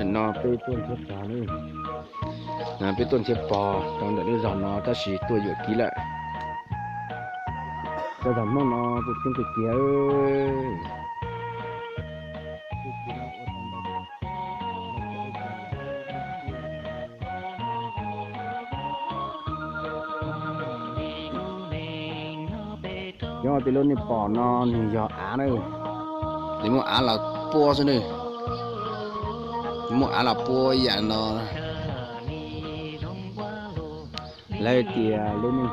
No peb tuaj nrhiav pog, peb tuaj nrhiav pog rau ntawm lub zos no tab sis tuaj yuam kev lawm. Cov zos Hmoob no kuj coob kawg kiag. Cov tej lub nej pom no nws yog av na, lawv muab av los pua xwb na, muab av los pua ib yam no. Lawv tias lub neej Hmoob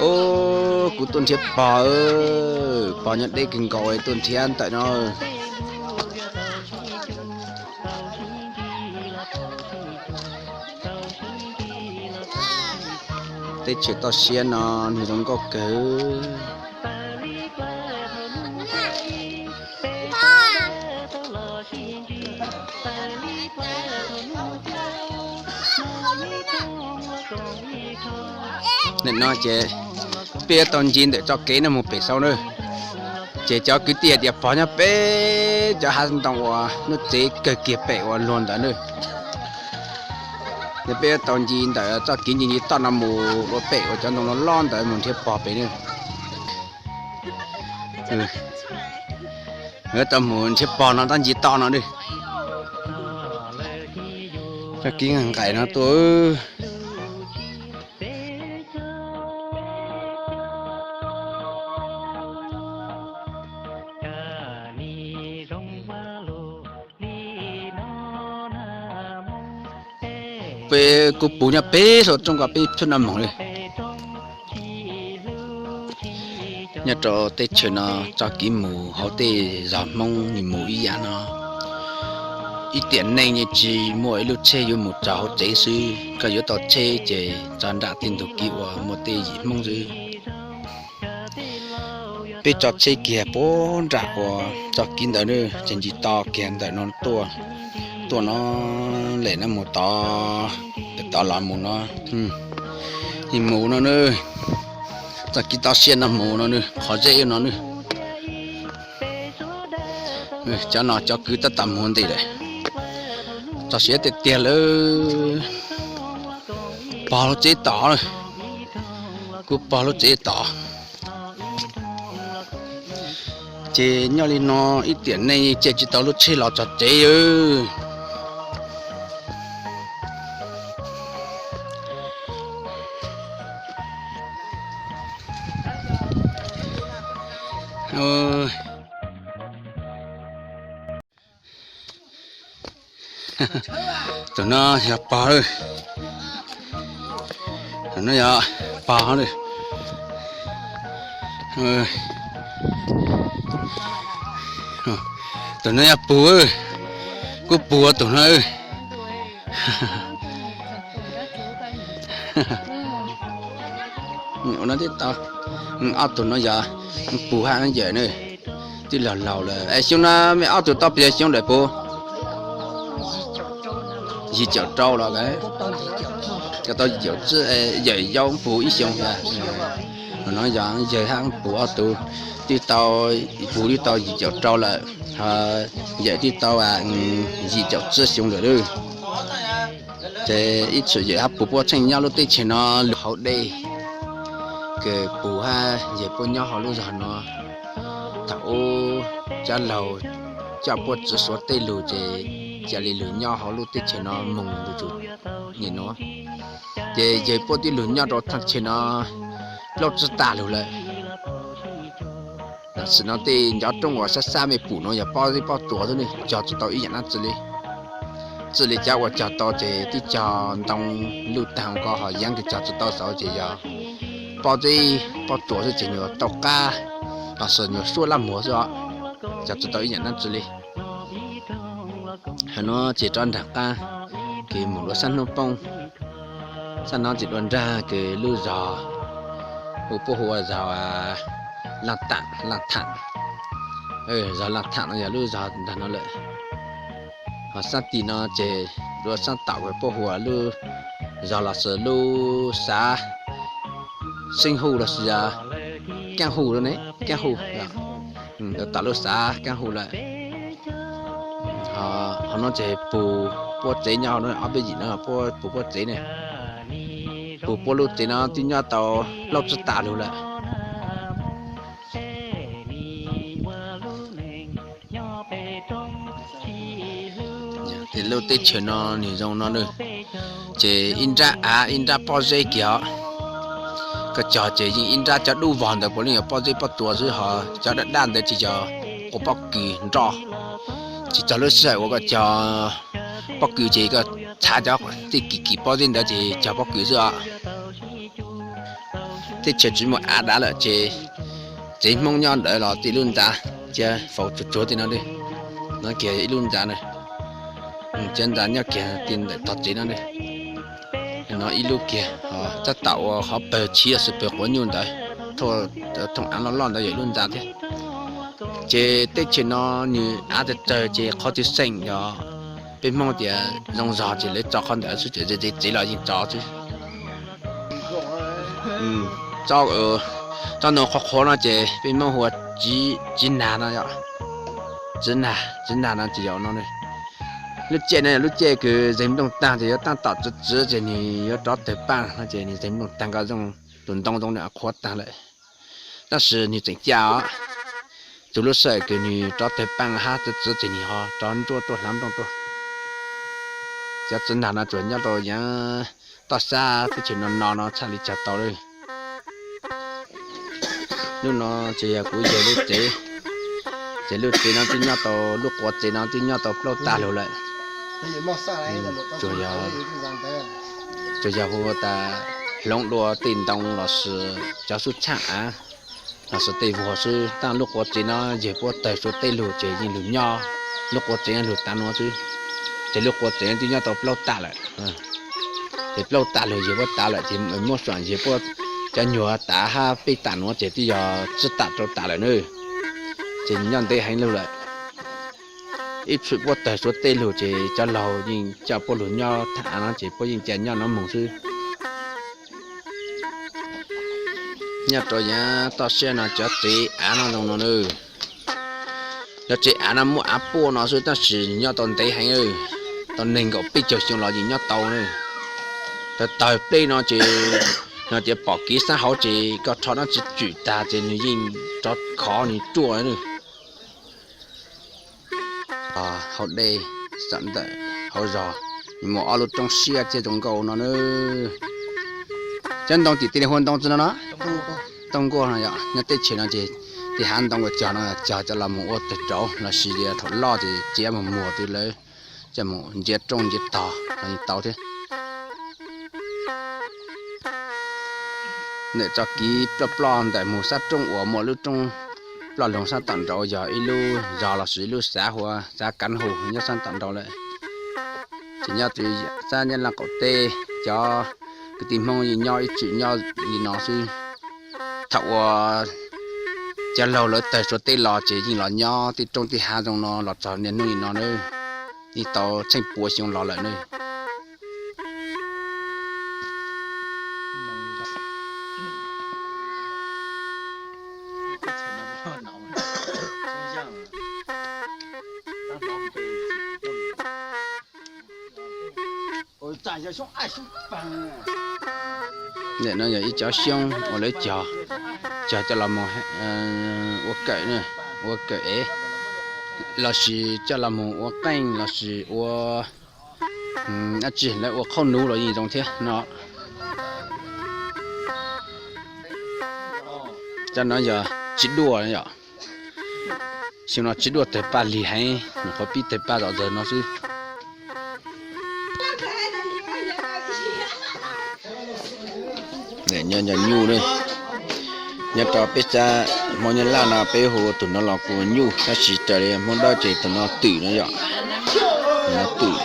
Ub, kuv tuaj nrhiav pog, pog nyob deb kawg nkaus tuaj nrhiav ntawm no. Teb chaws toj siab no nws zoo nkauj kawg. Nim no ces peb yuav tau nce ntawm txoj kev no mus pem saud na. Ces cov kwv tij hais tias pog nyob pem cov hav ntoo uas lub tsev kawg kiag pem uas luag ntawd na. Ces peb yuav tau nce ntawm txoj kev nce nce toj no mus ua pem uas cov ntoo loj loj ntawd mus nrhiav pog pem na. Yuav tau mus nrhiav pog no tab nce toj no na. Txoj kev nqaim no tuaj. Peb kuj puv nyob pem saum roob ko peb thawj no mus li. Nyob rau teb chaws no txoj kev mus hauv tej zos Hmoob nws mus ib yam no. Ib tiam neej yeej tsis muaj ib lub tsheb yuav mus txog hauv tsev xwb, koj yuav tau tsheb ces txog nram tej ntug kev uas muaj tej yim Hmoob xwb. Peb tso tsheb kiag puag nram uas txoj kev ntawd na, ces nce toj kiag ntawm no tuaj, tuaj no lem no mus tod, tod los mus no, mus no na, txoj kev toj siab no mus no na, qhov zeb no na. Cov no cov kwv tab tom mus nti lawm, txog siav tiag tiag lawm. Pog lub tsev tod, kuv pog lub tsev tod. Ces nyob li no ib tiam neej cia tsis tau lub tsheb los txog tsev. Tus no yog pog, tus no yog pog. Tus no yog pug, kuv pug tus no. Ua no tib tau, ob tug no yog pug hab yawm na, twb laug laug lawm. Es xyoo no mej ob tug tau pes tsawg xyoo lawm puv? Yim caum rau los, tau yim caum tsib, yawm yau pug ib xyoo. No yog yawg hab pug ob tug, twb tau, pug twb tau yim caum rau lawm, yawm twb tau yim caum tsib xyoo lawm lawm. Ces ib txwm yawm hab pug puab tsheej nyob lub teb chaws no lug hauv dej, kws pug hab yawg puab nyob hauv lub zog no. Thaum ub cov laug coj puab txiv suav tej lug ces cia li lug nyob hauv lub teb chaws no moog lug tsum nim nuav. Ces yawg puab twb lug nyob rau thaj chaw no plaub tsib tag lug lawm. Tam sim no tej ncov roob uas sab sab mej pum nuav yog pob zeb pob tsuas xwb ne, cog tsi tau ib yaam dlaab tsi li. Txwj li cov uas cog tau ces twb cog ntoo luj taag ko, ho yeeb kws cog tsi tau xauv ces yog pob zeb pob tsuas xwb ces nyuas tau qab los sis nyuas suab lab muag xwb os, cog tsi tau ib yaam dlaab tsi li. Hab nuav ces rov nraag qaab kws moog dua sab hnub poob, sab nuav ces dua nraag kws lub zog hu puab hu ua zog Laaj Taam, Laaj Thaam. Zog Laaj Tham no yog lub zog ntag no lawm. Ho sab tim no ces lub sab tom uas puab hu ua lub zog los sis lub xav Xeeb Hu los sis Kaab Hu ne, Kaab Hu, tom lub xav Kaab Hu lawm. Ho no ces pug puab tsev nyob hauv no, ob peb yim no puab pug puab tsev ne. Pug puab lub tsev no twb nyob tau plaub tsib tas lug lawm. Ces lub teb chaws no nws zoo no na, ces ib nrab av ib nrab pob zeb kiag os. Koj cog ces yeej ib nrab cov dub vog ntawd puav leej yog pob zeb pob tsuas xwb, ho cov daj daj ntawd ces yog quas pob kws nroj. Ces txog lub sij hawm uas koj cog pob kws ces koj txhav cov tej kim kim pob zeb ntawd ces cog pob kws xwb os. Teb chaws tsis muaj av dav lawm ces tsev Hmoob nyob ntawd los tej lub ntxa, cia faus tsuag tsuag tej no, no kiag ib lub ntxa na. Cov ntxa nyob kiag ti ntawm tog tsev no ne. No ib lub kiag, tab tom ua qhov pawg chiv los sis pawg quav nyuj ntawd, thooj av loj loj ntawd yog ib lub ntxa thiab. Ces teb chaws no nws av tawg tawg ces qhov twg xeem yog peb Hmoob tias zoo zog ces lawv tso qhov ntawd xwb, ces ze tsev los yeej tso xwb. Tsob ntoo qhuav qhuav no ces peb Hmoob hu ua tsiv nag no yom. Tsiv nag, tsiv nag no ces yog no. Lub caij no yog lub caij kws zeeg nplooj tag ces yuav tab tom txiv txiv ces nws yuav rov tawg paaj no ces nws zeeg nplooj tag nkaus zoo, tus ntoo zoo nws qhuav tag lawm. Tab sis nws tseem caj os. Txug lub sij hawm kws nws rov tawg paaj hab txiv txiv ces nws ho rov nruab tuaj hlav nplooj tuaj. Cov tsiv nag no tsuas nyob rau yaav toj sab teb chaws no no no txhaj li cog tau lawm. Lub no ces yog kuv yawg lub tsev. Ces lub tsev no twb nyob tau, lub quav tsev no twb nyob tau plaub tag lug lawm. Tsuas yog hu tas hloov dua tej ntoo los sis cov xub txhaaj av los sis tej vuag xwb, tab lub quav tsev no yawg puab tawg suav teb lug ces yeej lug nyob lub quav tsev no lug tav nuav xwb. Ces lub quav tsev no twb nyob tau plaub tag lawm. Ces plaub tag lug yawg puab tav lawm ces muab xuam yawg puab cov nyuag tav hab peb tam nuav ces twb yog tsib tam rau tam lawm na. Ces nyob ntev heev lug lawm. Ib txhij puab tawg suav teb lug ces cov laug yeej coj puab lug nyob thaaj av no ces puab yeej ca nyob no moog xwb. Nyob rau yaav toj siab no cov tsev av no zoo no na. Cov tsev av no muaj av puaj no xwb tab sis nyob tau ntev heev, tau neeg nkaum peb caug xyoo los yeej nyob tau na. Tawg tawg pleb no ces, no ces pom kev sab hauv ces koj rho dlaab tsi tswm tag ces nws yeej rov khov nws ruaj na. Hauv dej, xam ntawm hauv zog, muaj ob lub roob siab thiab zoo nkauj no na. Cov ntoo tim tej li hu ntoo tsi no no? Tooj nkuaj no yom. Nyob teb chaws no ces tej hav ntoo uas cog no cog coj los mus ua tawg rauv los sis thaum loj ces cia mus muag twg lawv coj mus ntsiav rooj ntsiav tog los yeej tau thiab. Ntawm txoj kev ploj ploj ntawm mus sab roob uas muaj lub roob ploj loog sab tom nraud yog ib lub zos los sis ib lub xav hu ua xav Kav Hu nyob sab tom nraud lawm. Ces nyob rau sab Nyab Laj qaum teb, cov kwv tij Hmoob yeej nyob ib txwm nyob li no xwb. Thaum uas cov laug lawv tawg suav teb los ces yeej los nyob tej roob tej hav zoo no los txog niaj hnub li no na, yeej tau tsheej pua xyoo los lawm na. Ntawm no yog ib cov xyoob uas lawv cog, cog coj los mus ua kawm, ua kawm ev, los sis coj los mus ua qeej los sis ua dab tsi, lawv ua qhaub nuv los yeej zoo thiab no. Cov no yog tsis duaj yom. Xyoo no tsis duaj tawg paj lig heev, nyuam qhuav pib tawg paj zom zaws no xwb. Nyob nco nyuj ne, nyob rau peb sab Hmoob Nyab Laj no peb hu tus no los kuas nyuj, tab sis raws li Hmoob Dawb ces tus no twm no yom. Tus no twm.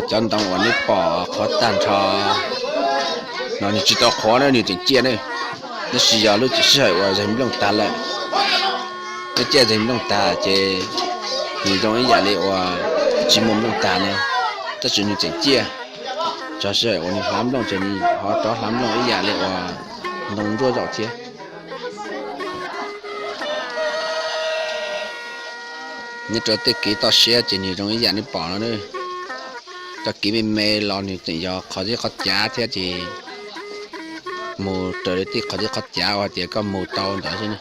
Cov ntoo uas neb pom qhuav tag nrho no nws tsis tau qhuav na, nws tseem ciaj ne. Tab sis yog lub sij hawm uas zais nplooj tag lawm, lub caij zais nplooj tag ces nws zoo ib yam li uas tsis muaj nplooj tag no, tab sis nws tseem ciaj. Txog sij hawm uas nws hlav nplooj ces nws ho rov hlav nplooj ib yam li uas ntoo ntsuab zaum thiab. Nyob rau tej kev toj siab ces nws zoo ib yam nej pom no na. Cov kev me me los nws tseem yog qhov zeb qhov cav thiab ces mus raws li tej qhov zeb qhov cav uas hais tias koj mus tau ntawd xwb na.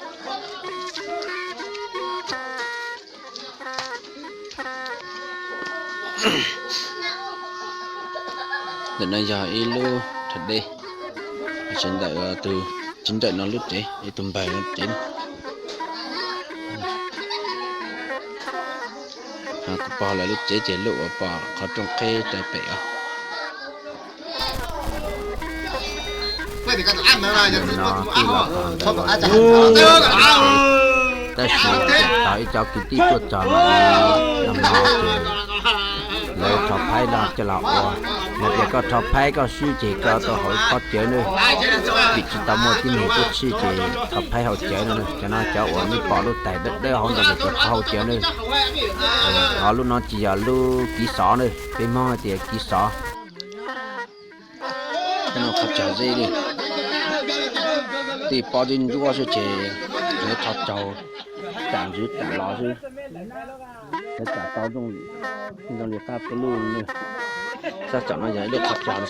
Ntawm no yog ib lub rhav dej, tsis ntawm, tsis ntawm no lub tsev, ib tug npawg no tsev. Kuv pog lawv lub tsev ces lub uas pom qhov rooj qheb rau pem os. Tab sis tau ib co kwv tij tuaj txog no ces lawv rho phaib no coj los ua. Yog tias koj rho phaib koj swb ces koj tau hauv qhov cawv na, vim tsis tau muaj tib neeg tuaj tshij ces rho phaib hauv cawv no na. Cov no cov uas nej pom lub tais dawb dawb hauv ntawd ces cov rho hauv cawv na. Ho lub no tsis yog lub kiv xov na, peb Hmoob hais tias kiv xov. Qhov cog zeb li, tej pob zeb ntsuab xwb ces lawv rho caug, tsam ntsws tsam los xwb, lawv tsam tau zoo li qab peb lub. Sab tom no yog ib lub qhov cog li.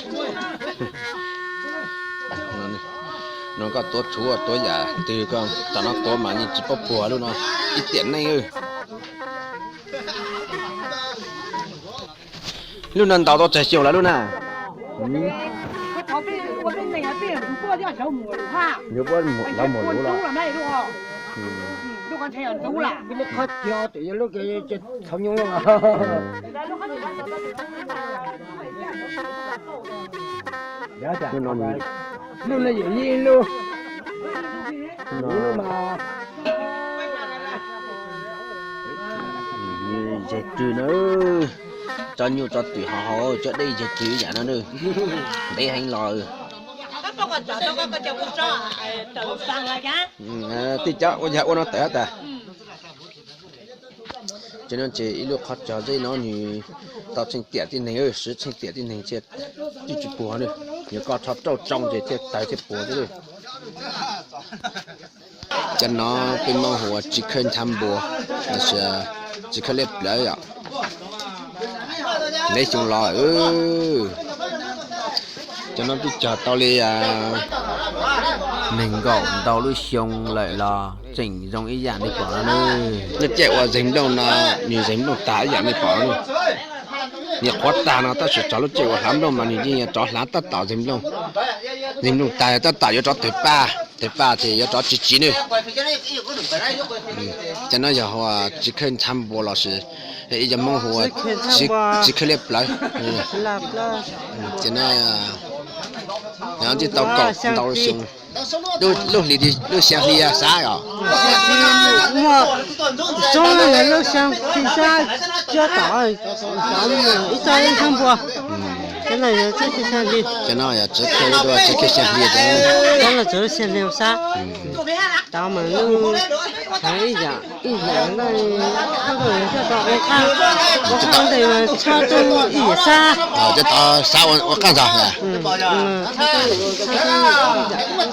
No koj tuav tshuv tuav yam twg koj tom no tuav mas yeej tsis paub puag lub no ib tiam neej. Lub no ntaus tau tsawg xyoo lawm lub na? Lawv muab lawv muam luv los. Lub no yog ib lub. Zes twg na, tso nyuj tso twm ho haus cov dej zes twg yam no na. Ntev heev los. Tej cov ua yog ua no tawm tas. Ces no ces ib lub qhov cog zeb no nws tau tsheej tiam tib neeg, siv tsheej tiam tib neeg thiaj twb tsis puag na. Yog koj rho rauj tsoo ces thiaj tawg thiaj puag xwb. Cov no peb Hmoob hu ua tsis khawj nchav npua, tsis khawj liab plawv yom. Ntev xyoo los, cov no twb cog tau li nees nkaum ntau lub xyoo lawm los tseem zoo ib yam nej pom no na. Lub caij uas zeg nplooj no, nws zeg nplooj tag ib yam nej pom no. Nws qhuav tag no tab sis txog lub caij uas hlav nplooj mas nws yeej yuav rov hlav tab tom zeg nplooj. Zeg nplooj tag tab tom yuav rov tawg paj, tawg paj ces yuav rov tsis tsiv na. Cov no yog tsis khawj nchav npua los sis ib yam Hmoob hu ua tsis khawj liab plawv. Ces no twb tau kaum ntau xyoo, lub hli, lub xya hli xab os. Muaj tsob lub xya hli xab, cov tom ib co nchav npua. Cov no yog tsis khawj xya hli, cov no tsis khawj xya hli xab. Tov mas lub, thaum ib yam ib yam no, coj tau ua qaab, ua qaab ntev mas tshaj tug ib yam xab. Cov tod xab ua qaab ntog.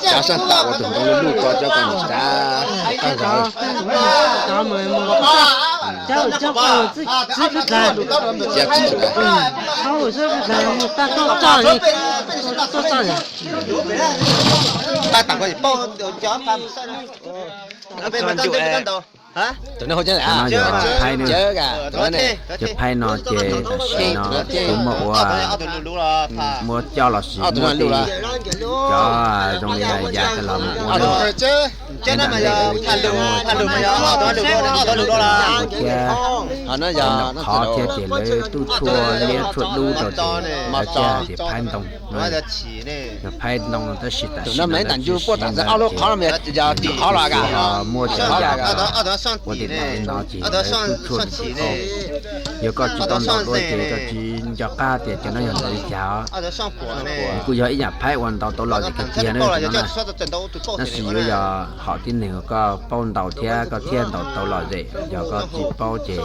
Cov xab tom ua tus ntoo luj luj ko cov ko mus xab ua qaab ntog. Cov, cov ko txiv kawg dlaag, txiv kawg dlaag mus tag toj txoj li, toj txoj li. Tus no yog phaib na, cov phaib no ces tam sim no kuv muab ua, muab coj los sis muab tej cov zoo li yam tas los mus ua na. Cov no ces lawv tub tshuaj liab tshuaj dub rau ces lawv thiaj hais tias phaib ntoo no. Yog phaib ntoo no tab sis tam sim no lawv tsis siv ntawd ces lawv tsuas muab cov yam ua tej no ces lawv tub tshuaj ntawm qhov, yog koj tsis tau ntaus dua ces koj tsis Tsis nco qab tias cov no yog ntau li cas os. Kuj yog ib yam phaib uas ntaus tau lom zem kawg kiag na. Tab sis yuav yog hom tib neeg uas koj paub ntaus thiab koj thiaj ntaus tau lom zem, yog koj tsis paub ces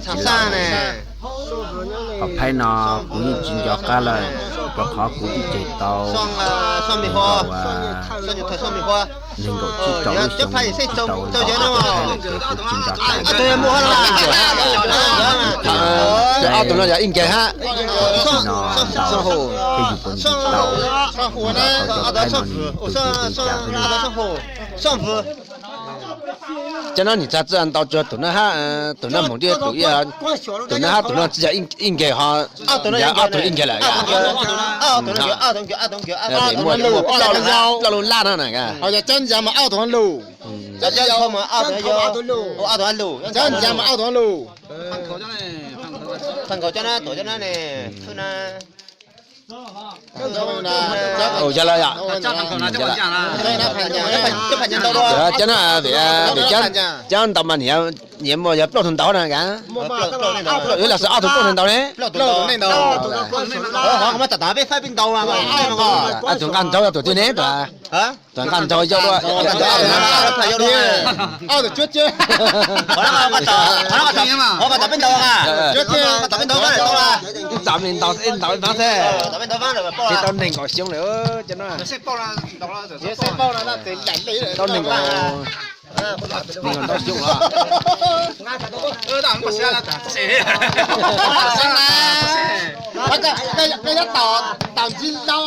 tsis lam. Hom phaib no kuv yeej tsis nco qab lawm, rau qhov kuv twb tseg tau nees nkaum tsib rau lub xyoo tsis tau ntaus hom phaib lawm ces kuv tsis nco qab. Ob tug no yog ib nkawg hab. Tam sim no ntaus thiab yus puas ntim tau, ntaus tau cov phaib no nws tus twg tus cas xwb na. Cov no nim txag txawj ntaus tsuag tus no hab, tus no hmoov twb tus ib, tus no hab tus no txawj yog ib nkawg ho, ob tug ib nkawg lawm. Muaj plaub lub laj no na. Cov ntxav mas ob tug lug. Cov ntxav mas ob tug lug. Cov no, cov no vim, cov ntaus mas nim yog muaj yog plaub tug ntaus na ka. Yuav los xav ob tug plaub tug ntaus ne. Ob tug nqaj nraug yog tus twg ne? Tus nqaj nraug yog, ib txam li ntaus, ib ntaus ib ntaus xwb. Tsis tau nees nkaum xyoo lawm cov no. Tau nees nkaum, nees nkaum ntau xyoo los. Koj nyob tom ntsis ntau.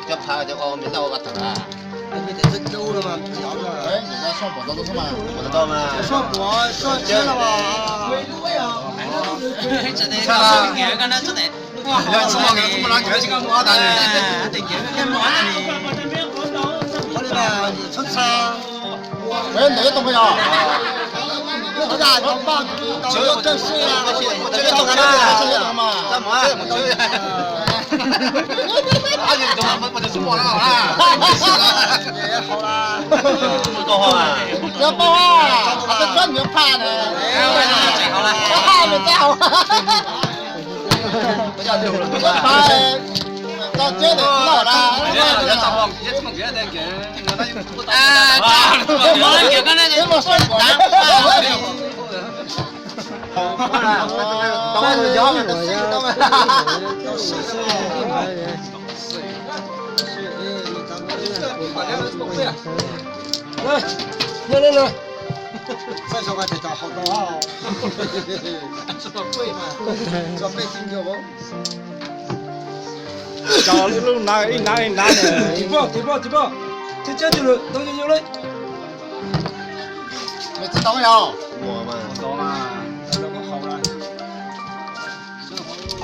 Cov phav cov me ntau ua tawm a. Cov lub nav ib nav ib nav, tiv poj tiv poj tiv poj, tib tsaib tig lawm tau yus yus li.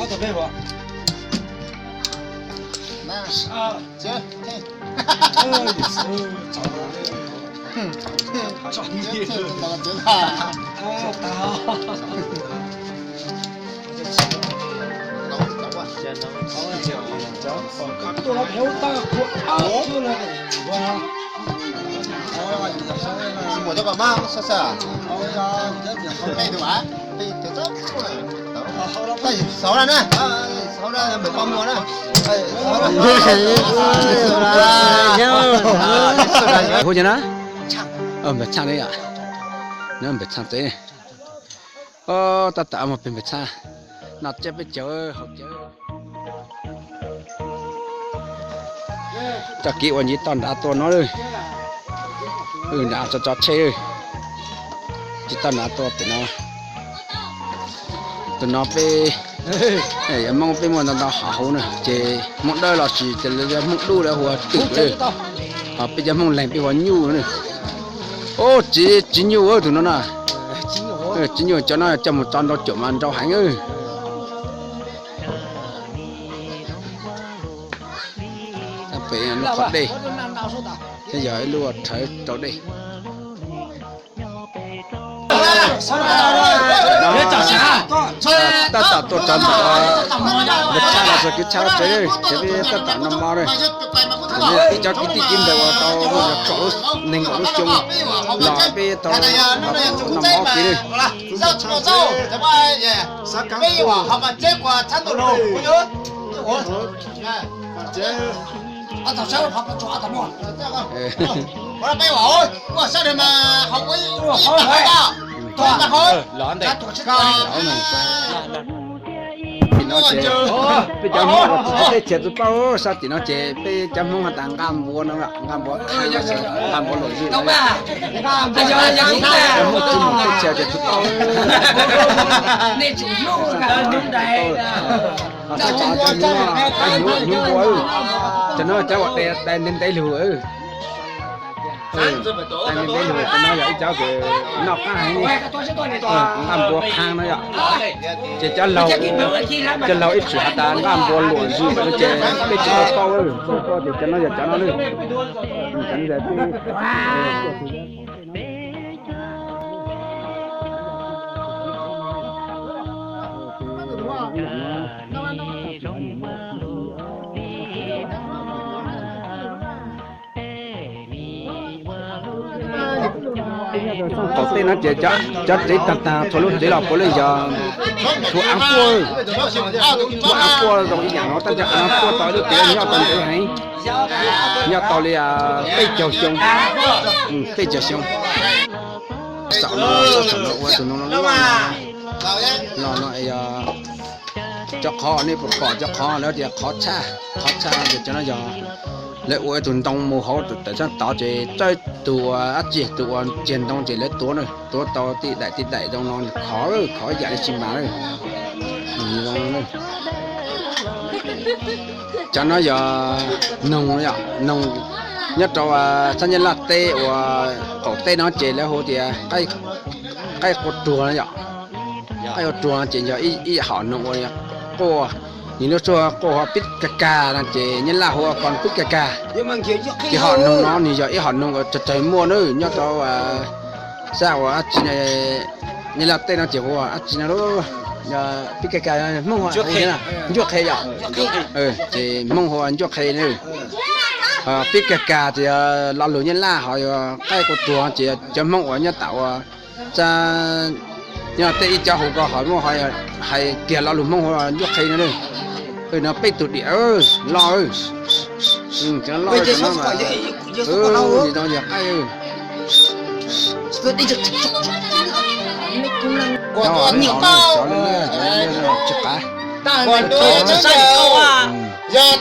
Ob tug peb puas? Muaj cov pam mab sab sab. Hu cia na, npawg Txhaj ne yom, npawg Txhaj tsev. Tab tom mus pem npawg Txhaj, noj tsiab peb caug haus cawv. Txoj kev uas nce toj nrad tuaj no, nrad tso tso tsheb, nce toj nrad tuaj pem no. Tus no peb, Hmoob peb muaj ntau ntau hav hauv na, ces Hmoob Dawb los sis ces lawv Hmoob Dub lawv hu ua Twm, ho peb cov Hmoob Leeg peb hu ua Nyuj na. Ub, txiv, txiv Nyuj tus no na, txiv Nyuj cov no coj mus tso nrau caum mas nrau heev. Pem lub qhov dej, thiab yog ib lub rhawv rau dej. Tab tom tuaj txog ntawm npawg Txhaj los txog kwv Txhaj lawv tsev, ces peb tab tom noj mov na. Ib cov kwv tij kwv npawg uas tau mus txog nees nkaum lub xyoo los peb tau noj mov kev na. Tim no ces peb cov Hmoob uas tsis tau dej txias tus pauj, sab tim no ces peb cov Hmoob has tas nqaj npua no, nqaj npua, nqaj npua luam zwj no. Cov Hmoob tsis mus dej txias ces tus pauj. Ho sab cov hnyuv, hnyuv npua, cov no cov uas dai ntev ntev lug. Dai ntev ntev lug, cov no yog ib cov kws noj qab heev, nqaj npua qhab no yom. Ces cov laug, cov laug ib txwm has tas nqaj npua luam zwj no ces peb tsis tau pauj, tsis tau pauj ces cov no yog cov no na. Qaum teb no ces cov tsev taag taag txhua lub tsev los puav leej yog txhua av puab, txhua av puab zoo ib yaam no, tab sis av puab tau ib lub tsev nyob tau ntev heev, nyob tau li peb caug xyoo, peb caug xyoo. Saum no, saum no ua tus no los no, cov qhov nej puas pom cov qhov lawv tias qhov txhaj, qhov txhaj no ces cov no yog lawv ua ib tug ntoo mus hauv tawm sab tod ces txawj tus uas dab tsi tus uas ntsiag ntoo ces lawv tuav na, tuav tau tib daim tib daim zoo no khov, khov ib yam li tsis mas. Cov no yog noog, noog nyob rau sab Nyab Laj teb uas qaum teb no ces lawv hu tias qaib qua ruag no yom. Qaib qua ruag ces yog ib hom noog uas quaj, nws lub suab quaj hu pib kag kag no ces Nyab Laj hu ua kos pib kag kag. Ces hom noog no nws yog ib hom noog uas tsawg tsawg muaj na, nyob rau sab uas dab tsi, Nyab Laj teb no ces hu ua dab tsi no, pib kag kag, Hmoob hu ua ncuaj qhe yom. Ces Hmoob hu ua ncuaj qhe na. Pib kag kag ces yog lo lus Nyab Laj, ho yog qaib qua ruag ces cov Hmoob uas nyob tam uas sab Nyab Laj teb ib co hu ko ho muaj hais kiag lo lus Hmoob hu ua ncuaj qhe no. No peb tug diam loj, cov loj no mas, no yog qaib. Tsis qav. Yog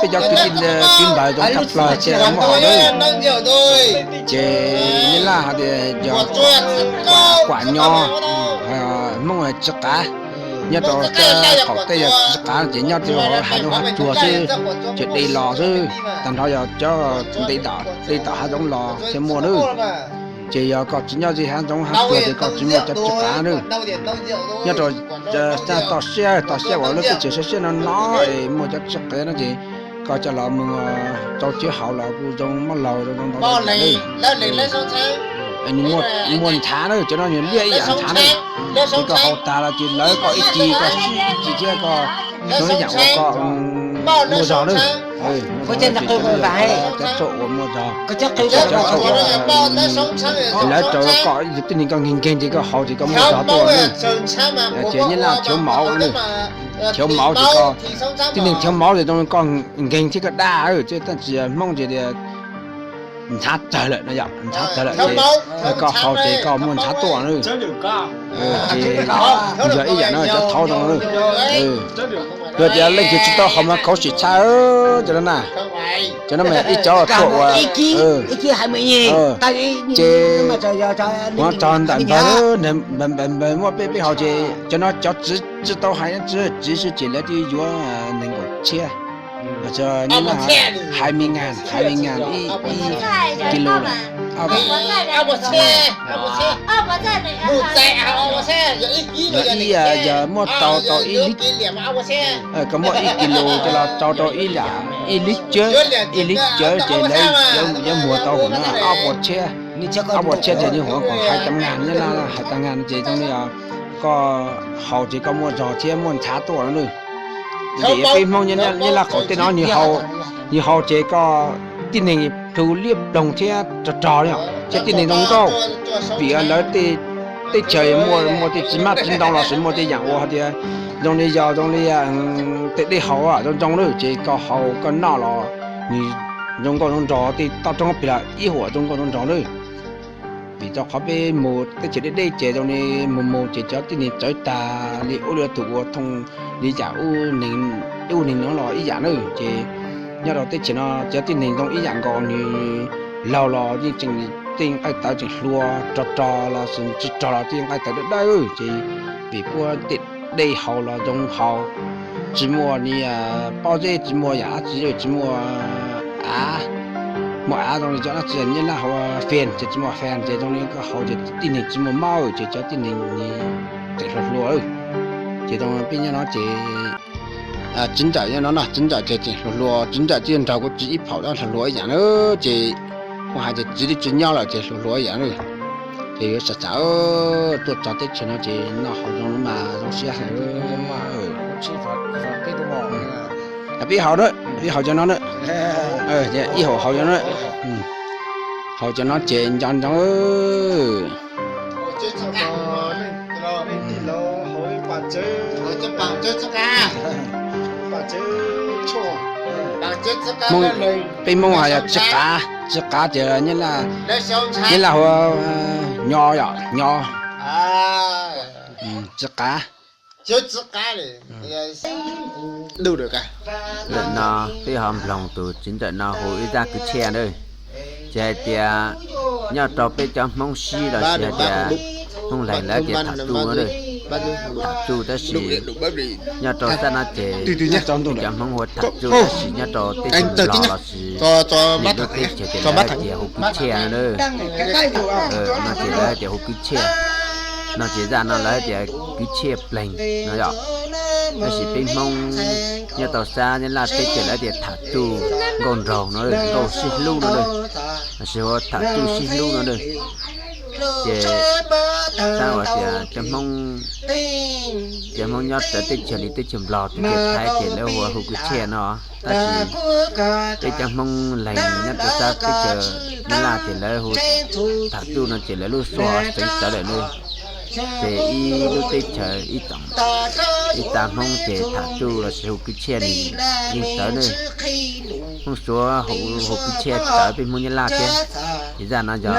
peb cov kwv tij kwv npawg zoo tshaj plaws ces muaj hom lawm. Ces Nyab Laj hais tias yog kuam nyo, Hmoob tsis qav. Nyob rau sab qaum teb yog tsis qav ces nyob rau hauv hav zoov hav tsuag xwb, ces de los xwb. Tag nrho yog cov de tom, de tom hav zoov los thiaj muaj nawb. Ces yog koj tsis nyob ze hav zoov hav tsuag ces koj tsis muaj cov tsis qav nawb. Nyob rau sab toj siab, toj siab uas lub teb chaws siab siab no no es muaj cov tsis qav no ces koj coj los mus rau tsev haus los kuj zoo, mab laug zoo ntau ntau. Nws muaj ntshav na, cov no nws liaj ib yam ntshav na. Ces koj haus tag los ces lawv koj ib ce, koj sib ib ce thiab koj zoo ib yam uas koj muaj zog na. Cov tshuaj uas muaj zog, cov tshuaj uas lawv rau koj, tib neeg koj nkeeg nkeeg ces koj haus ces koj muaj zog tuaj na. Ces nyab laj thiav mauv na, thiav mauv ces koj, tib neeg thiav mauv ces zoo koj nkeeg thiab koj daj, tab sis Hmoob ces tias ntxhav tawg lawm no yom, ntxhav tawg lawm ces koj haus ces koj muaj ntxhav tuaj na. Ces yog ib yam no cov thaud zoo na. Yog tias leej twg tsis tau haus mas khuv xim tshaj cov no na. Cov no mas ib cov tshuaj uas ces ua rog ntawm npawg, npawg muaj peb peb haus ces cov no cov tsis tau hais, tsis txiv xwb ces lawv twb yuav nees nkaum txhiab, nyab laj hais me ngas, hais me ngas ib kis lus lawm. Yog ib, yog muaj tau tau ib lib, koj muaj ib kis lus coj los rau rau ib lib cawv, ib lib cawv ces lawv yuav muag tau hum no ob puas txhiab. Ob puas txhiab ces nws hu kom hais tau ngas, nyab laj hais tau ngas ces zoo li koj haus ces koj muaj zog thiab muaj ntxhav tuaj no na. Vim peb Hmoob nyab laj qaum teb no nws haus ces koj tib neeg plhu liab ploog thiab rog rog li, thiab tib neeg zoo nkauj. Vim lawv teb chaws muaj tej txiv hmab txiv ntoo los sis muaj tej yam uas hais tias zoo li yog zoo li tej dej haus zoo zoo na, ces koj haus koj noj los nws zoo nkauj zoo nraug, tej toj roob plig los ib huam zoo nkauj zoo nraug na. Vim rau qhov peb mus teb chaws deb deb ces zoo li mus mus ces cov tib neeg txawv tag li ub li tus ua thooj li yam ub neeg no los ib yam na. Ces nyob rau teb chaws no cov tib neeg zoo ib yam nkaus, nws laug los yeej tseem tej nqaij tawv tseem hluas, rog rog los sis tsis rog los tej nqaij tawv dawb dawb, ces vim puab tej dej haus los zoo haus, tsis muaj ni pob zeb, tsis muaj yam dab tsi, tsis muaj av, muaj av zoo li cov dab tsi nyab laj hu fes ces tsis muaj fes ces zoo li koj haus ces tib neeg tsis muaj mob ces cov tib neeg tseem hluas hluas. Ces zoo peb nyob no ces txiv ntxawm nyob no no, txiv ntxawm ces tseem hluas hluas, txiv ntxawm twb nrog kuv txiv ib phaum dab hluas hluas ib yam na, ces kuv hais tias txiv twb tsis nyob lawm ces hluas hluas ib yam na. Ces yuav xav xav tuaj txog teb chaws no ces noj haus zoo no mas zoo siab heev. Peb haus na, peb haus cov no na, ib haus haus cov no, haus cov no ces nco ntsoov. Peb Hmoob hais yog txiv qav, txiv qav ces nyab laj hu nyo yom, nyo, txiv qav. Ntawm no peb ho mloog tus txiv ntxawm no hu ib zaj kwv txhiaj na. Ces hais tias nyob rau peb cov Hmoob Sib los sis hais tias Hmoob Leeg lawv tias tham txuj na. Tham txuj tab sis nyob rau sab no ces peb cov Hmoob hu tham txuj tab sis nyob rau teb chaws Nplog los sis lwm lub teb chaws ces lawv hais tias hu kwv txhiaj na. No ces lawv hais tias hu kwv txhiaj, no ces zaj no lawv hais tias kwv txhiaj pleeg no yom. Tab sis peb Hmoob nyob rau sab Nyab Laj teb ces lawv tias tham txuj nkauj nraug no, nkauj sib hlub no, lossis hu tham txuj sib hlub no. Ces xav hais tias cov Hmoob, cov Hmoob nyob rau teb chaws li teb chaws Nplog, teb chaws Thaib ces lawv hu hu kwv txhiaj no, tab sis peb cov Hmoob Leeg nyob rau sab teb chaws Nyab Laj ces lawv hu tham txuj no ces lawv lub suab xeev txawv lawm ne. Ces ib lub teb chaws ib txha Hmoob ces tham txuj lossis hu kwv txhiaj nws yeej txawv ne. Hmoob Suav hu kwv txhiaj txawv peb Hmoob Nyab Laj thiab. Ces zaj no yog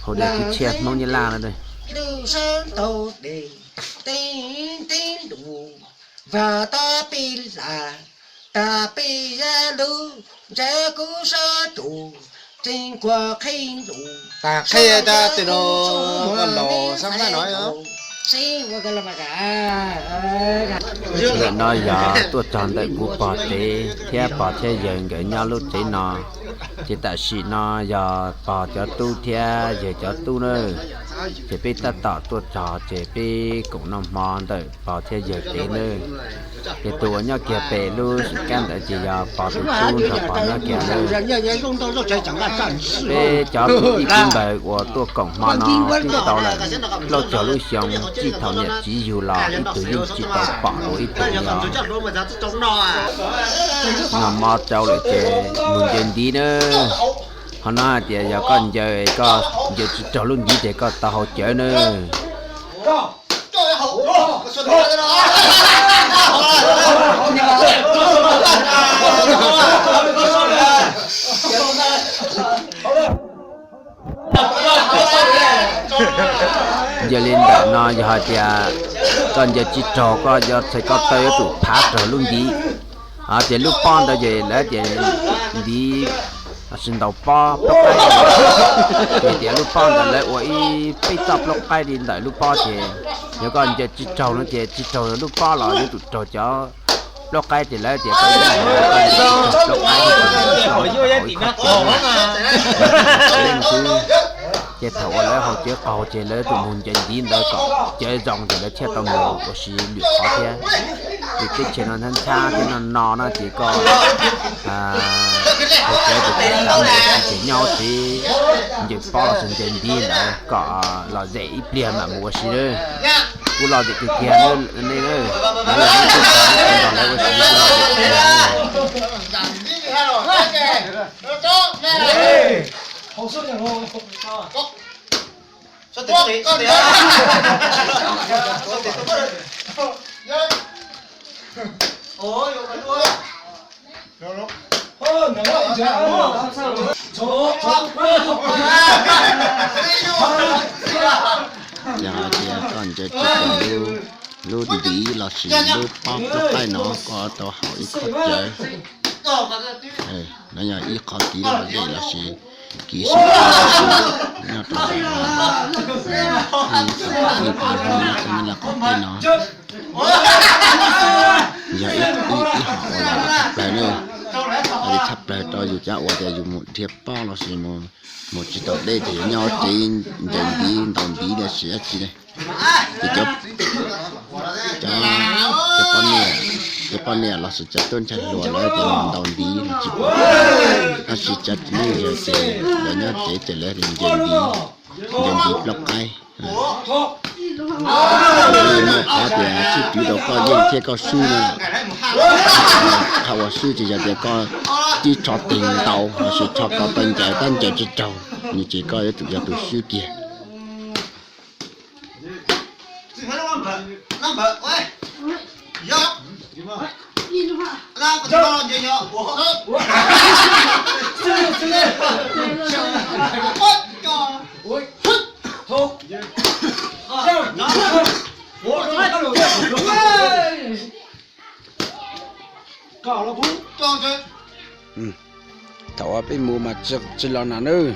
hu kwv txhiaj Hmoob Nyab Laj no. Ntawm no yog tuaj txog ntawm kuv pog tsev thiab pog thiab yawg nkawd nyob lub tsev no. Ces tam sim no yog pog cov tub thiab yawg cov tub na. Ces peb tab tom tuaj txog ces peb koom noj hmo ntawm pog thiab yawg pem nawb. Ces tus uas nyob kiag pem lub sim kab ntawd ces yog pog tus tub nrog pog nyob kiag nawb. Peb cov kwv tij kwv npawg uas tuaj koom hmo no twb tau lawm plaub caug lub xyoo, txij thaum niam txiv yug los ib tug yeej tsis tau pom dua ib tug li os. Noj hmo rau lawm ces mus ncaws ntiv nawb. Qhov no hais tias yog koj ncaws, koj ncaws tsis raug lub ntiv ces koj tau haus cawv nawb. Yog li ntawm no yog hais tias koj ncaws tsis raug, koj yuav txhais ko taw yuav tsum phav raug lub ntiv. Ces lub pob ntawd ces lawv tias ntiv, lossis ntaus pob plaub qaib. Ces tias lub pob ntawd lawv ua ib peb txoj plaub qaib li ntawm lub pob ces yog koj ncaws tsis raug no ces tsis raug lub pob los yuav tsum raug cov plaub qaib ces lawv tias plaub qaib, ces thaum uas lawv haus cawv qaug ces lawv tus mus ncaws ntiv ntawd kom cawv zoo ces lawv thiaj tau mus ua si lwm qhov thiab. Ces teb chaws no ntxhab ntxhab thiab no no na ces koj haus cawv ces txav mus ua si ces nyob tsev ncaws pob los sis ncaws ntiv ntawd kom lom zem ib pliag mam mus ua si nawb. Kuv lom zem tiag tiag nawb nej, lawv yog nej tub txog nej tau nrog lawv ua si kuv lom zem tiag tiag nawb. Yog hais tias koj ncaws tsis tau lub ntiv lossis lub pob plaub qaib no koj tau haus ib khob cawv. No yog ib qhov kev lom zem lossis kev sib nyob rau ntawm ib qhov ib qhov ib qhov ib qhov no. Yog ib, ib hom uas los tshaj plaws na, li tshaj plaws rau yus cov uas tias yus mus dhia pob lossis mus tsis tau deb ces yus nyob tsev ncaws ntiv ntaus ntiv los sis dab tsi ne. Ces cov, cov, cov poj niam, cov poj niam lossis cov tub ntxhais hluas lawv ces ntaus ntiv los tsis pom, tab sis cov txiv neej yawg ces lawv nyob tsev ces lawv ncaws ntiv, ncaws ntiv plaub qaib. Muaj qhov tias sib twv rau koj yeej thiab koj swb no. Qhov uas swb ces yog tias koj tib rho tes ntaus lossis rho ko taw ncaws tab ncaws tsis raug, ces koj yuav tsum yog tus swb kiag. Thaum uas peb mus mas tsis los nas nawb.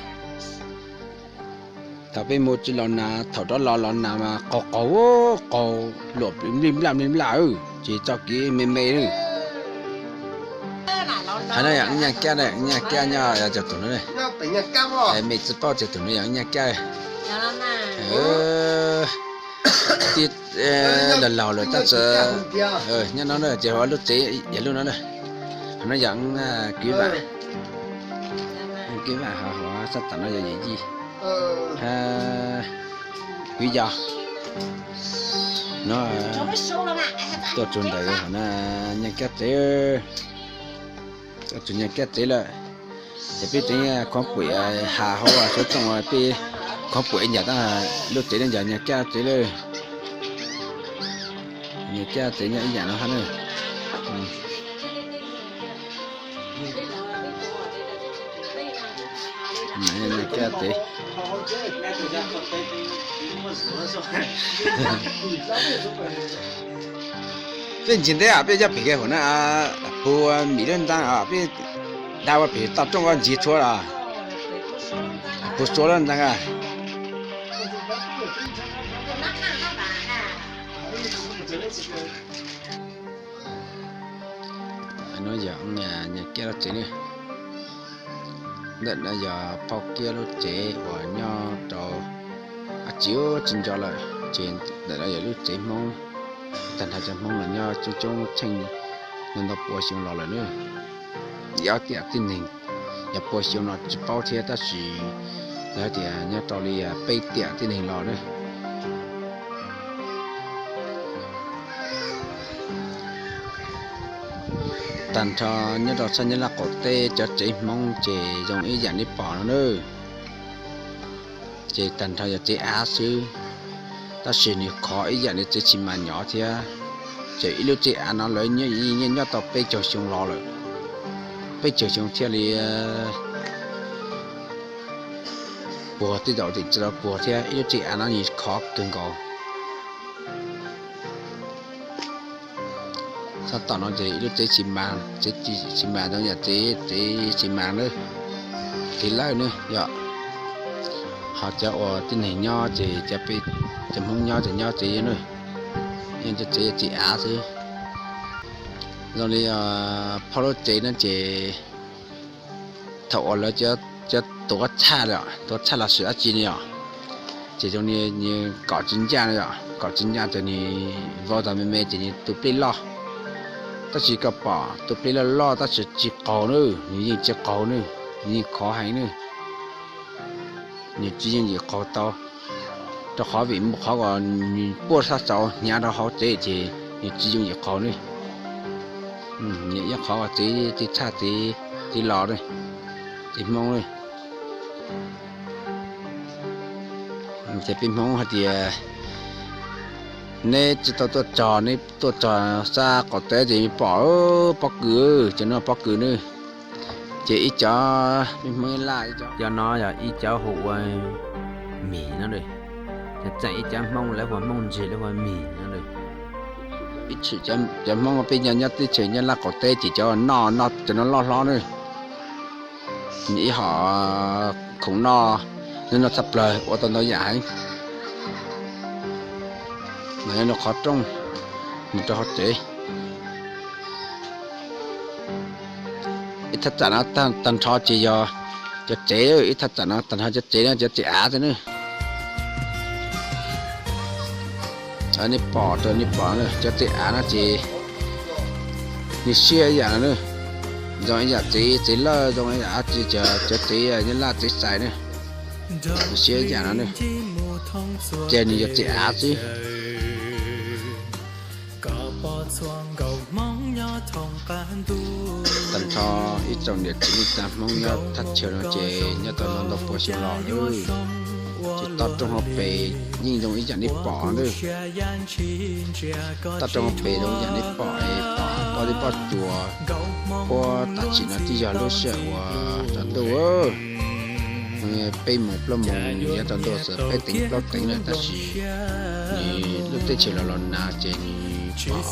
Thaum peb mus tsis los nas, thaum rov los los nas mas qaug qaug, qaug luam nplij nplaj nplij nplaj, ces txoj kev me me nawb. Hais no yog nyaj kab, nyaj kab nyob cov tus no, me tsis paub cov tus no yog nyaj kab. Tib laug laug lawm tab sis nyob no ces hauv lub tsev yog lub no na. Hauv no yog kwv vam, kwv vam, hauv sab tom no yog yawm yij, kwv yau no. Tuaj txug ntawm hauv no nyaj kab tsev, tuaj txug nyaj kab tsev lawm. Ces peb tsev khob puam has hauv suav txooj, peb khob puam ib yam tab lub tsev no yog nyaj kab tsev lawm. Nyaj kab tsev nyob ib yam no hab na. Nyaj kab tsev. Peb ntsis nteb peb coj pem hauv na, puag mim lub ntxaa peb dag ua pem toj rooj ua ntsis tshua los puag tsuas lub ntxaa. No yog nyaj kiab lub tsev ne. Ntawm no yog phauj kiab lub tsev uas nyob rau, ab, tsis ua tsis nco lawm. Ces ntawm no yog lub tsev Hmoob, tag nrho cov Hmoob los nyob coob coob tsheej no ntau pua xyoo los lawm na. Yog tiam tib neeg, yog pua xyoo no tsis paub thiab, tab sis lawv tias nyob rau li peb tiam tib neeg los na. Tag nrho nyob rau sab Nyab Laj qaum teb cov tsev Hmoob ces zoo ib yam li pom no na. Ces tag nrho yog tsev av xwb, tab sis nws khov ib yam li tsev xi mas nyov thiab. Ces ib lub tsev av no lawv nyob nyob tau peb caug xyoo los lawm, peb caug xyoo thiaj li puag tej zaum tim tsis tau puag thiab, ib lub tsev av no nws khov kawg nkaus. Sab tom no ces ib lub tsev xi mas, tsev xi mas zoo yam tsev, tsev xi mas na, tsev lawj na yom. Ho cov uas tib neeg nyob ces cov peb, cov Hmoob nyob ces nyob tsev na, nyob tsev, tsev av xwb. Zoo li phauj lub tsev no ces thaum uas lawv cov tuav txhaj, tuav txhaj los sis dab tsi ne yom, ces zoo li kom tsis ncaj no yom, kom tsis ncaj ces nws vau tau me me ces nws tu plij loj. Tab sis koj pom tu plij loj loj tab sis tsis qaug na, nws yeej tsis qaug na, nws yeej khov heev na. Nws tsis yeej yim qaug tau, rau qhov vim mus qhov uas nws puaj sab saud hnyav rau hauv tsev ces nws tsis yeej yim qaug ne. Nws yeej qhov uas txiv, txiv txhaj, txiv los, txiv Hmoob. Ces peb Hmoob hais tias neb tsis tau tuaj txog, neb tuaj txog sab qaum teb ces pom pob kws, ces no pob kws ne. Ces ib cov peb Hmoob Laj, cov no yog ib cov hu ua mis no, tseem ib cov Hmoob lawv hu ua Hmoob ntsig, lawv hu ua mis no. Ib txhia cov Hmoob peb nyob nyob teb chaws Nyab Laj qaum teb ces cov noj noj cov no loj hlob na. Nws ib hom khoom noj, noj tshaj plaws ua tau ntau yam heev. Los yog nws qhov rooj mus rau hauv tsev. Ib thaj tsam no tag nrho ces yog cov tsev, ib thaj tsam no tag nrho cov tsev no cov tsev av xwb na. Nej pom rau nej pom cov tsev av no ces nws siab ib yam no na, zoo ib yam tsev, tsev lawj, zoo ib yam dab tsi, cov tsev Nyab Laj tsev xais na, nws siab ib yam no na. Ces nws yog tsev av xwb. Tag nrho ib tsoom niam txiv neej tsa Hmoob nyob thaj chaw no ces nyob tau ntau ntau pua xyoo los lawm. Ces toj roob hauv pes yeej zoo ib yam nej pom na. Toj roob hauv pes zoo ib yam nej pom es pom pob zeb pob tsuas puag tam sim no twb yog lub sij hawm uas tsaus ntuj, peb moos plaub moos yuav tsaus ntuj xwb, peb teev plaub teev lawm tab sis nws lub teb chaws los los nag ces nws pom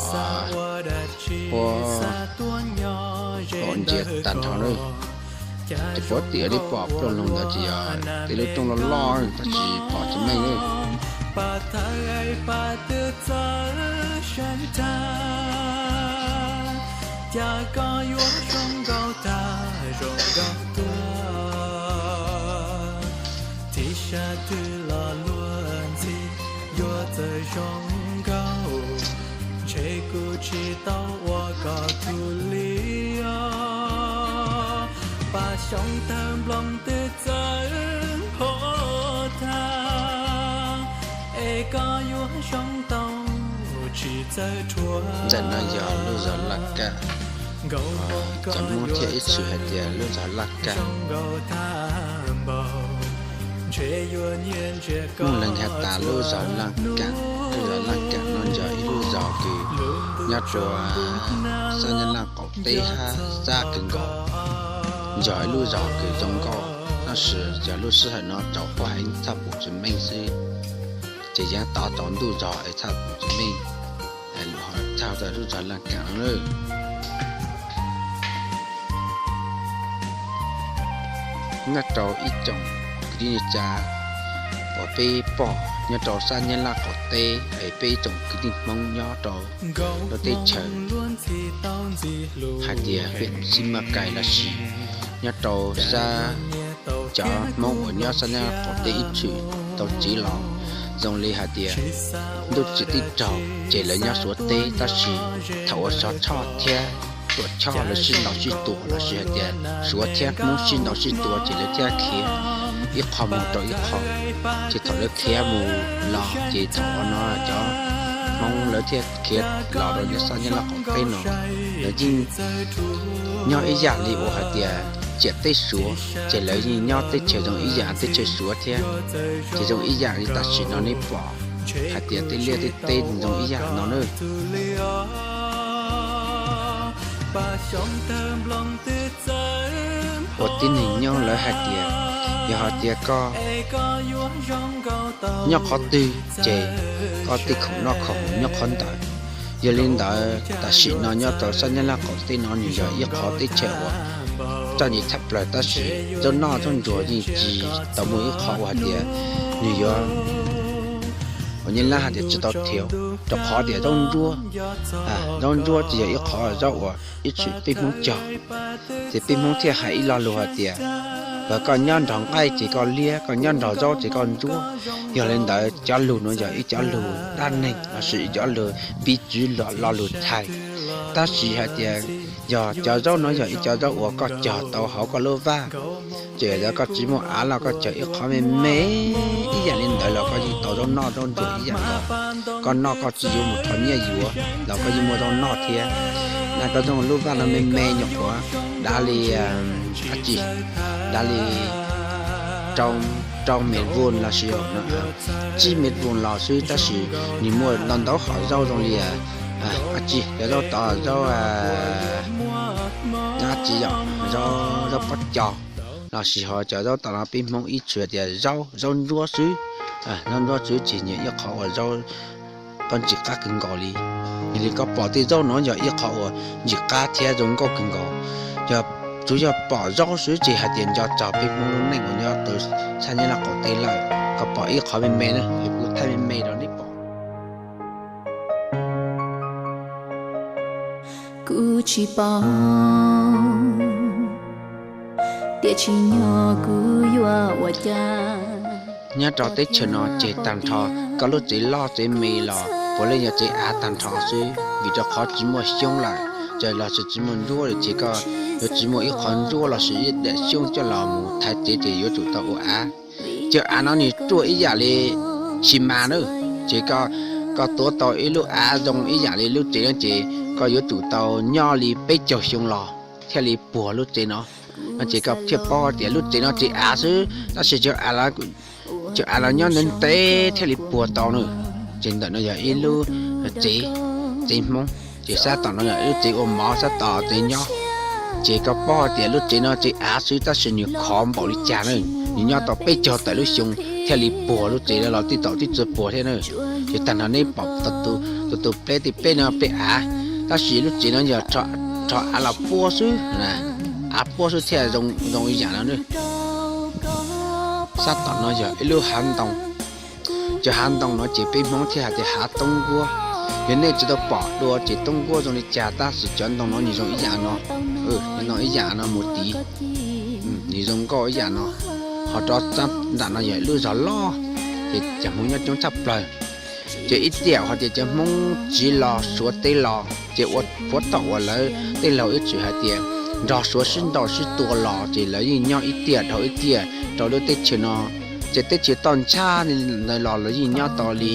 puag, pom ntsia tag nrho na. Ces puag tim nej pom plooj loog ntawd ces yog tej lub roob loj loj tab sis pom tsis meej li. Pab thawj pab twb txawj sab tag, cas koj yuav zoo nkauj tag zoo nkauj tuag. Tib sab twg los luag ntxhi yuav txawj zoo nkauj, ntshe kuv tsis tau ua koj tug li os. Pab xyoo tawg nplooj twb txawj nphau tag, es koj yuav zoo tau tsis txawj rhuav. Ntawm no yog lub zos Laj Kaj, cov Hmoob thiaj ib txwm hais tias lub zos Laj Kaj. Muaj leej has tas lub zos Laj Kaj, lub zos Laj Kaj no yog ib lub zos kws nyob rua sab Nyab Laj qaum teb hab sab kawg nkaus, yog ib lub zos kws zoo nkauj, tab sis yog lub sij hawm no tsaus huab heev txhaj pum tsis meej xwb. Ces yeej tov tsaus ntuj zog es txhaj pum tsis meej, txhaj tawm lub zos Laj Kaj no lawm. Nyob rau ib tsoom kwv tij neej tsa uas peb pom nyob rau sab Nyab Laj qaum teb es peb ib tsoom kwv tij Hmoob nyob rau lub teb chaws hais tias huyện Simacai lossis nyob rau sab, cov Hmoob uas nyob sab Nyab Laj qaum teb ib txwm tau tsiv los Zoo li hais tias ntuj tsim teb raug ces lawv nyob Suav teb, tab sis thaum uas Suav Choj thiab Tuam Choj lawv sib ntaus sib tua lossis hais tias Suav thiab Hmoob sib ntaus sib tua ces lawv thiaj khiav ib qho mus rau ib qho. Ces thaum lawv khiav mus los ces thaum no cov Hmoob lawv thiaj khiav los rau nram Xab Nyab Laj qaum teb no, lawv yeej nyob ib yam li uas hais tias ciam teb Suav, ces lawv yeej nyob teb chaws zoo ib yam teb chaws Suav thiab. Ces zoo ib yam li tam sim no nej pom hais tias tej liaj tej teb zoo ib yam no na. Ua tib neeg nyob lawv hais tias, yog hais tias koj nyob qhov twg ces koj tej khoom noj khoom haus nyob qhov ntawd. Yog li ntawd tam sim no nyob rau Xab Nyab Laj qaum teb no nws yog ib qhov teb chaws uas txom nyem tshaj plaws, tab sis zaub noj zaub ntsuag yeej tsis tau muaj ib qho uas hais tias nws yuav uas nyab laj hais tias tsis tau thiav, rau qhov tias zaub ntsuab, zaub ntsuab tsis yog ib qho zaub uas ib txwm peb Hmoob cog. Ces peb Hmoob thiaj hais ib lo lus hais tias, yog koj nyob nrog nqaij ces koj liab, koj nyob nrog zaub ces koj ntsuab. Yog li ntawd cov lus no yog ib cov lus dab neeg lossis ib cov lus piv txwv lo lus txhais. Tab sis hais tias yog cov zaub no yog ib cov zaub uas koj cog tau hauv koj lub vaj, ces yog koj tsis muaj av los koj cog ib qho me me ib yam li ntawd los koj yeej tau zaub noj zaub ntsuag ib yam nkaus. Koj noj koj tsis yuav mus rho nyiaj yuav los koj yeej muaj zaub noj thiab. Na koj zoo lub vaj no me me nyuam qhuav dav li dab tsi, dav li rau, rau mev vus lossis tsib mev vus los xwb, tab sis nws muaj ntau ntau qhov zaub zoo li dab tsi, cov zaub tom zaub, dab tsi yom, zaub pob cos lossis ho cov zaub tom no peb Hmoob ib txwm tias zaub, zaub ntsuab xwb. Zaub ntsuab xwb ces nws ib qho uas zaub koj ntxim qab kawg nkaus li. Yog li koj pom tej zaub no yog ib qho uas ntxim qab thiab zoo nkauj kawg nkaus. Yog tsuas yog pom zaub xwb ces hais tias nco txog peb Hmoob lub neej uas nyob rau Xab Nyab Laj qaum teb lawm. Koj pom ib qho me me na, kuv thaij me me rau nej pom. Kuv tsis paub tias tsim nyog kuv yuav ua cas. Nyob rau teb chaws no ces tag nrho koj lub tsev loj tsev me los puav leej yog tsev av tag nrho xwb, vim rau qhov tsis muaj xyoob lawm, ces los tsis muaj ntsuab lawm ces koj yuav tsis muaj ib qho ntsuab lossis ib daim xyoob coj los mus thaiv tsev ces yuav tsum tau ua av. Cov av no nws ruaj ib yam li xi mas na, ces koj tuav tau ib lub av zoo ib yam li lub tsev no ces koj yuav tsum tau nyob li peb caug xyoo los thiaj li puag lub tsev no. No ces koj thiaj paub tias lub tsev no tsev av xwb, tab sis cov av los nyob ntev ntev thiaj li puag tau na. Ces ntawm no yog ib lub tsev, tsev Hmoob, ces sab tom no yog ib lub tsev ua mov, sab tom tsev nyob. Ces koj paub tias lub tsev no tsev av xwb tab sis nws khov npaum li cas na, nws nyob tau peb caug tawm lub xyoo thiaj li puag lub tsev no los tib tau tib txawj puag thiab na. Ces tag nrho nej pom tus tus pleb tej pleb no pleb av, tab sis lub tsev no yog rho av los puab xwb, av puab xwb thiaj zoo ib yam no na. Sab tom no yog ib lub hav ntoo. Cov hav ntoo no ces peb Hmoob thiaj hais tias hav toob nkuab. Yog nej tsis tau pom dua ces toob nkuab zoo li cas tab sis cov ntoo no nws zoo ib yam no, ntoo ib yam no mus tid, nws zoo nkauj ib yam no. Ho rov sab nram no yog ib lub zos loj, ces cov Hmoob nyob coob tshaj plaws. Ces ib tiam hais tias cov Hmoob tsiv los Suav teb los ces ua puav tom uas lawv tej laug ib txwm hais tias nrog Suav sib ntaus sib tua los ces lawv yeej nyob ib tiam dhau ib tiam rau lub teb chaws no. Ces teb chaws toj ntshab ntawd los lawv yeej nyob tau li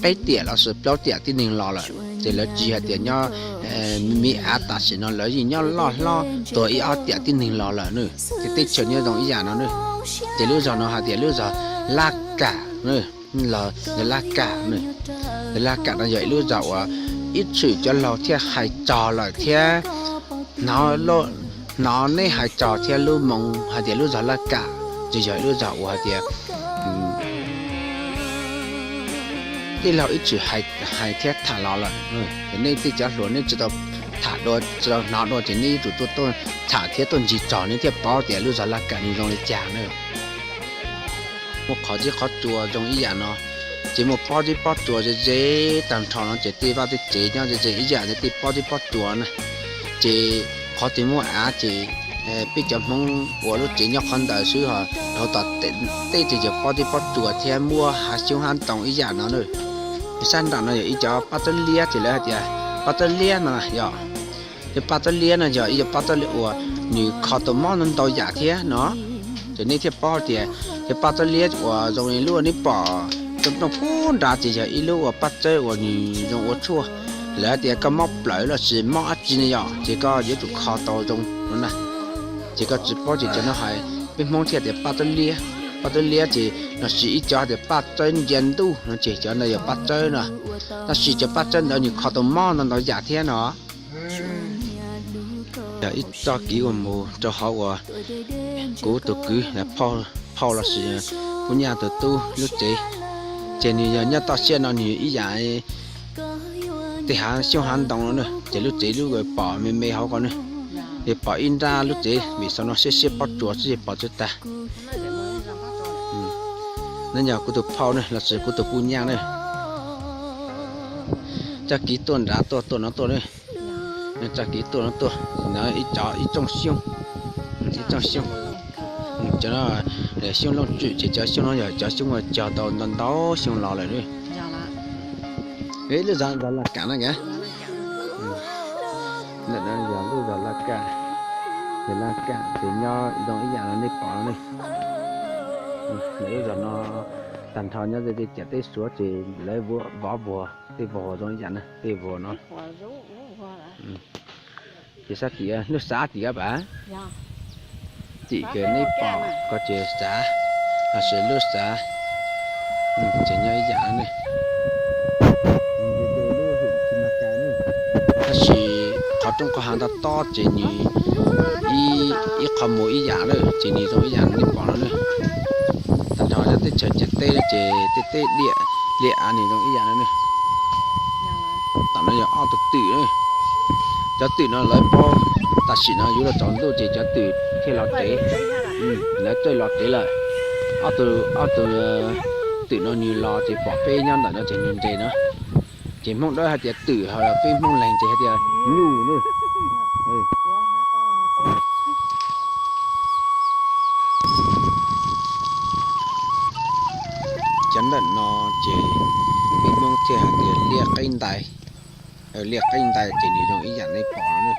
peb tiam los sis plaub tiam tib neeg los lawm, ces lawv tsis hais tias nyob me me av, tam sim no lawv yeej nyob loj hlob tuag ib ob tiam tib neeg los lawm na. Ces teb chaws nyob zoo ib yam no na. Ces lub zos no hais tias lub zos Laj Kam, lawv Laj Kam, lawv Laj Kam no yog ib lub zos uas ib txwm cov laug thiaj hais txog lawm thiab, hnov nej hais txog thiab lub moo hais tias lub zos Laj Kam, ces yog ib lub zos uas hais tias tej laug ib txwm hais thiab tham los lawm. Ces nej tej cov hluas nej tsis tau tham dua tsis tau hnov dua ces nej yuav tsum tuaj tham thiab tuaj ntsib txog nej thiaj paub tias lub zos Laj Kam nws zoo li cas na. Muaj qhov zeb qhov tsua zoo ib yam no, ces muaj pob zeb pob tsua ze ze tag nrho no ces tej vaj tej tsev nyob ze ze ib yam li tej pob zeb pob tsua na. Ces qhov twg muaj av ces Peb cov Hmoob ua lub tsev nyob qhov ntawd xwb ho, hauv tom tej ces yog pob zeb pob tsuas thiab muaj hav xyoob hav ntoo ib yam no na. Sab nram no yog ib cov paj txawb liab ces lawv hais tias paj txawb liab no yog. Cov paj txawb liab no yog ib cov paj txawb liab uas nws kho tau mob ntau ntau yam thiab no. Ces nej thiaj paub tias cov paj txawb liab uas zoo li lub neb pom rau nroog puag nrad ces yog ib lub uas paj txawb uas nws zoo ua tshuaj. Lawv hais tias koj mob plawv los sis mob dab tsi ne yom, ces koj yuav tsum kho tau zoo no na. Ces koj tsis paub ces cov no hais, peb Hmoob thiaj tias paj txawb liab. Paj txawb liab ces los sis ib cov hais tias paj txawb ntsia ntuj no ces cov ntawd yog paj txawb no. Tab sis cov paj txawb ntawd nws kho tau mob ntau ntau yam thiab no. Yog ib txoj kev uas mus rau hauv uas kuv tus kwv phauj los sis kuv nyaj tus tub lub tsev, ces nws yog nyob toj siab no nws ib yam tej hav xyoob hav ntoo no na, ces lub tsev lub pom me me hauv ko ne, es pom ib nrab lub tsev vim xaus no siab siab pob tsuas xwb pom tsis tag. No yog kuv tus phauj ne los sis kuv tus puj nyaj ne. Txoj kev tuaj nrad tuaj tuaj no tuaj ne, txoj kev tuaj no tuaj, ib tsoom xyoob, ib tsoom xyoob. Cov no xyoob looj tswm ces cov xyoob no yog cov xyoob uas cog tau ntau ntau xyoo los lawm ne. Lub zos Laj Kam na, ntawm no yog lub zos Laj Kam, yog Laj Kam ces nyob zoo ib yam no nej pom no ne. Lawv lub zos no tag nrho nyob tej ciam teb Suav ces lawv vov vuag tej vuag zoo ib yam na, tej vuag no. Ces sab tim lub xav tim pam, tim kws neb pom ko ces xav, los sis lub xav, ces nyob ib yam ne. Tab sis qhov roob qhov hav nto tob ces nws ib qho mus ib yam lawm ces nws zoo ib yam nej pom no ne. Tag nrho cov teb chaws ciam teb ces tej teb liaj av nws zoo ib yam no ne. Tam no yog ob tug twm, cov twm no lawv paub tam sim no yuav los tsaus ntuj ces cov twm thiaj los tsev, lawv txawj los tsev lawm. Ob tug, ob tug twm no nws los ces pom peb nyob ntawm no ces nws nres no. Ces Hmoob Dawb hais tias twm, ho peb Hmoob Leeg ces hais tias nyuj ne. Cov ntawm no ces peb Hmoob thiaj hais tias liaj qeb ntais, liaj qeb ntais ces nws zoo ib yam neb pom no ne.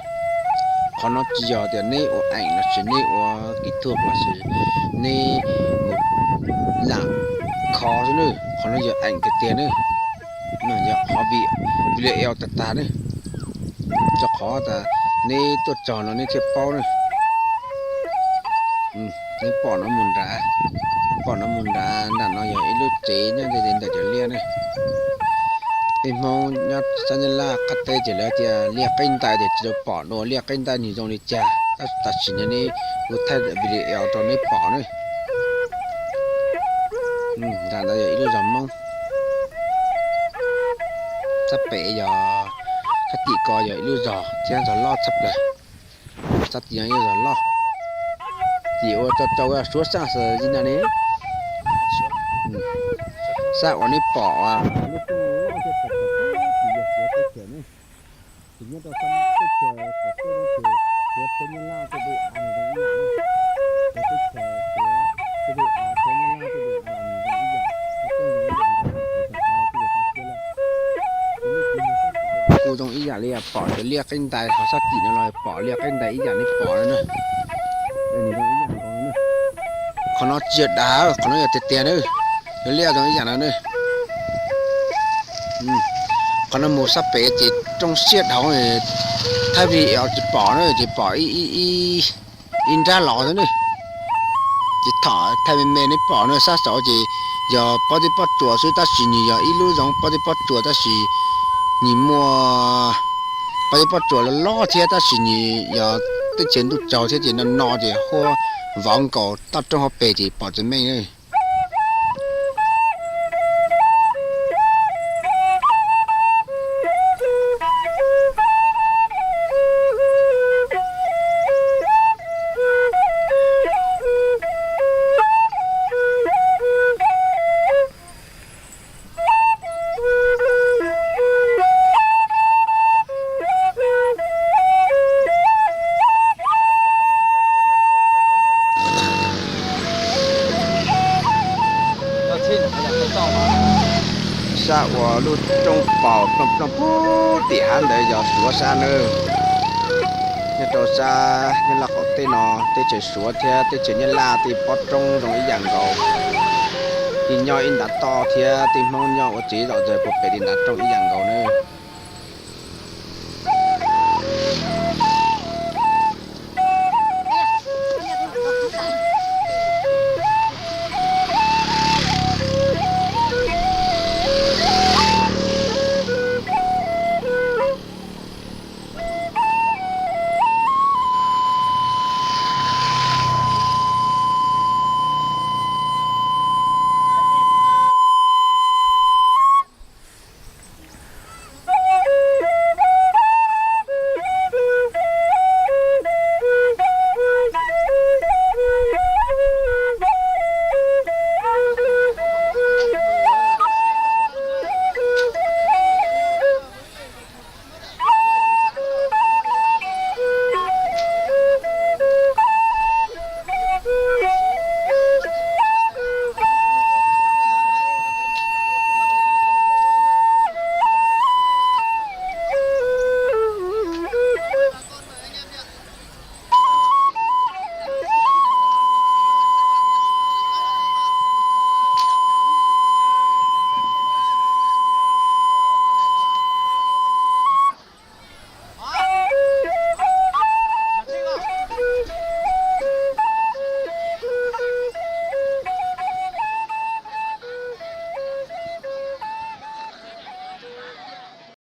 Qhov no tsis yog tias neb ua eem los sis neb ua kis thuaj los sis neb lam kho xwb ne, qhov no yog eem tiag tiag ne. Yog qhov video tag tag ne, rau qhov tas neb tuaj txog no neb thiaj paub ne. Neb pom no mus nrad, pom no mus nrad, nram no yog ib lub tsev nyob ntawm cov liaj ne. Peb Hmoob nyob sab Nyab Laj qab teb ces lawv tias liaj qeb ntais ces tsis tau pom dua liaj qeb ntais nws zoo li cas, tab sis no neb, kuv thaij video rau neb pom ne. Nram ntawd yog ib lub zos Hmoob, sab pem yog, sab tim ko yog ib lub zos thiab, zos loj tshaj plaws. Sab tim no yog zos loj, ces ua rau rau Suav sab xwb no ne. Sab uas neb pom lub rooj loj thiab, tim yog Suav teb chaws ne. Ces nyob rau sab teb chaws qaum teb no ces Suav thiab Nyab Laj tej dej av nws zoo ib yam, Suav teb chaws, Suav tej dej av thiab Nyab Laj tej dej av los nws zoo ib yam, qhov rooj zoo ib yam nkaus, ces tag nrho tej yog toj siab lawm. Kuj zoo ib yam li pom cov liaj qeb ntais, qhov sab tim no los pom liaj qeb ntais ib yam li pom no na. Nws zoo ib yam nkaus no na. Qhov no tsis yog dav, qhov no yog tiag tiag na, cov liaj zoo ib yam no na. Qhov no mus sab pem ces roob siab dhau, thaij video tsis pom na, ces pom ib, ib nrab los xwb ne. Ces thaum thaij me me neb pom na, sab saud ces yog pob zeb pob tsuas xwb, tab sis nws yog ib lub zoov pob zeb pob tsuas, tab sis nws muaj pob zeb pob tsuas loj loj thiab, tab sis nws yog teb chaws ntuj tsaus thiab, ces no no ces huab vov nkaus toj roob hauv pes ces pom tsis meej na. Sab uas lub roob paus plooj plooj puag tim hav ntawd yog Suav sab nawb. Nyob rau sab Nyab Laj qaum teb no, teb chaws Suav thiab teb chaws Nyab Laj tej pob roob zoo ib yam nkaus. Yeej nyob ib ntav toj thiab tej Hmoob nyob ua tsev zom zaws puag pem li ntav roob ib yam nkaus nawb.